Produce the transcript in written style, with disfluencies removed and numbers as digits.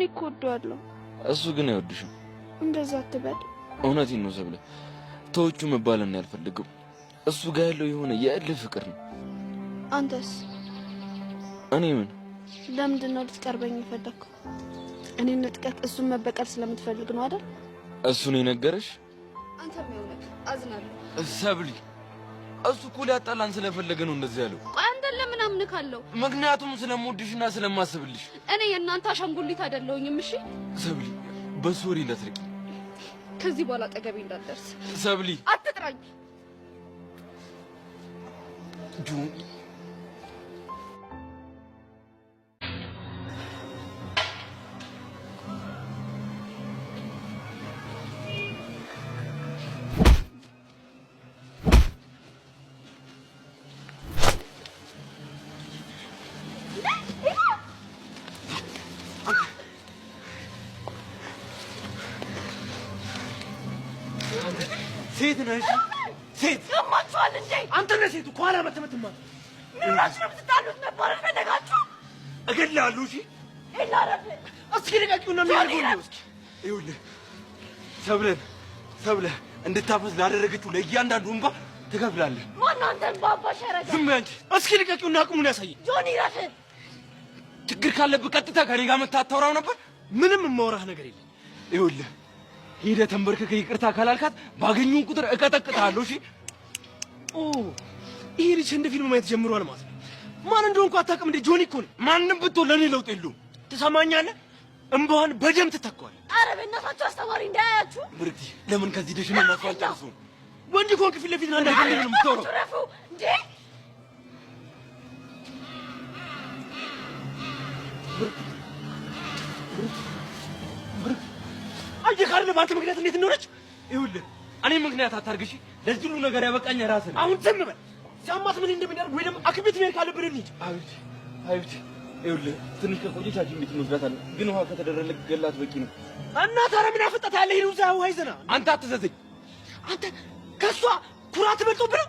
እኮ እወደዋለሁ። እሱ ግን አይወድሽም። እንደዛ አትበል። እውነቴን ነው ሰብለ፣ ተወቹ መባልን ያልፈልግም። እሱ ጋር ያለው የሆነ የእልህ ፍቅር ነው። አንተስ? እኔ ምን? ለምንድን ነው ልትቀርበኝ የፈለግከው? እኔን ንጥቀት እሱን መበቀል ስለምትፈልግ ነው አይደል? እሱ ነው የነገረሽ? አንተም የእውነት አዝናለሁ። ሰብሊ፣ እሱ እኮ ሊያጣላን ስለፈለገ ነው እንደዚህ ያለው። ቆይ አንተን ለምን አምንካለሁ? ምክንያቱም ስለምወድሽና ስለማስብልሽ። እኔ የእናንተ አሻንጉሊት አይደለሁኝም። እሺ ሰብሊ፣ በሱ ወሬ እንዳትርቂ። ከዚህ በኋላ አጠገቤ እንዳትደርስ። ሰብሊ፣ አትጥራኝ። ጆኒ ሴት ነሽ? ሴት ሰማችኋል እንዴ? አንተ ነህ ሴቱ። ከኋላ መተመትማ ምን ሆናችሁ ነው የምትጣሉት? መባረር ፈለጋችሁ? እገልሃለሁ። እሺ ይላረፍ። እስኪ ልቀቂው ነው የሚያደርገው ነው። እስኪ ይኸውልህ፣ ሰብለን ሰብለ እንድታፈስ ላደረገችው ለእያንዳንዱ እንባ ትከፍላለህ። ማነው አንተን በአባሽ ያደረገ? ዝም በይ አንቺ። እስኪ ልቀቂውና አቅሙን ያሳየኝ። ጆኒ ረፍ። ችግር ካለብህ ቀጥታ ከእኔ ጋር መተህ አታወራም ነበር? ምንም የማወራህ ነገር የለም። ይኸውልህ፣ ሄደህ ተንበርክከህ ይቅርታ ካላልካት ባገኘውን ቁጥር እቀጠቅጥሃለሁ። እሺ? ኦ ይሄ ልጅ እንደ ፊልም ማየት ጀምሯል ማለት ነው። ማን እንደሆንኩ አታውቅም እንዴ? ጆኒ እኮ ነኝ። ማንም ብትሆን ለእኔ ለውጥ የለውም። ትሰማኛለህ? እንባዋን በደም ትተካዋለህ። ኧረ በእናታችሁ አስተማሪ እንዳያያችሁ። ብርክቲ፣ ለምን ከዚህ ደሽነ እናሱ አልጨርሱም? ወንድ ከሆንክ ፊት ለፊት ና። እንዴት ነው የምታወራው? ረፉ እንዴ! አየህ አይደል በአንተ ምክንያት እንዴት እንደሆነች። ይኸውልህ፣ እኔ ምክንያት አታርግ። እሺ? ለዚህ ሁሉ ነገር ያበቃኝ ራስህ ነህ። አሁን ዝም በል። ሲያማት ምን እንደሚደርግ ወይ ደግሞ ሐኪም ቤት መሄድ ካለብን እንሂድ። አቤት አቤት። ይኸውልህ፣ ትንሽ ከቆየች ሐኪም ቤት እንወስዳታለን። ግን ውሃ ከተደረገላት በቂ ነው። እና ታዲያ ምን አፈጣት ያለ ሄዱ እዛ ውሃ ይዘና። አንተ አትዘዘኝ። አንተ ከእሷ ኩራት በልጦብህ ነው።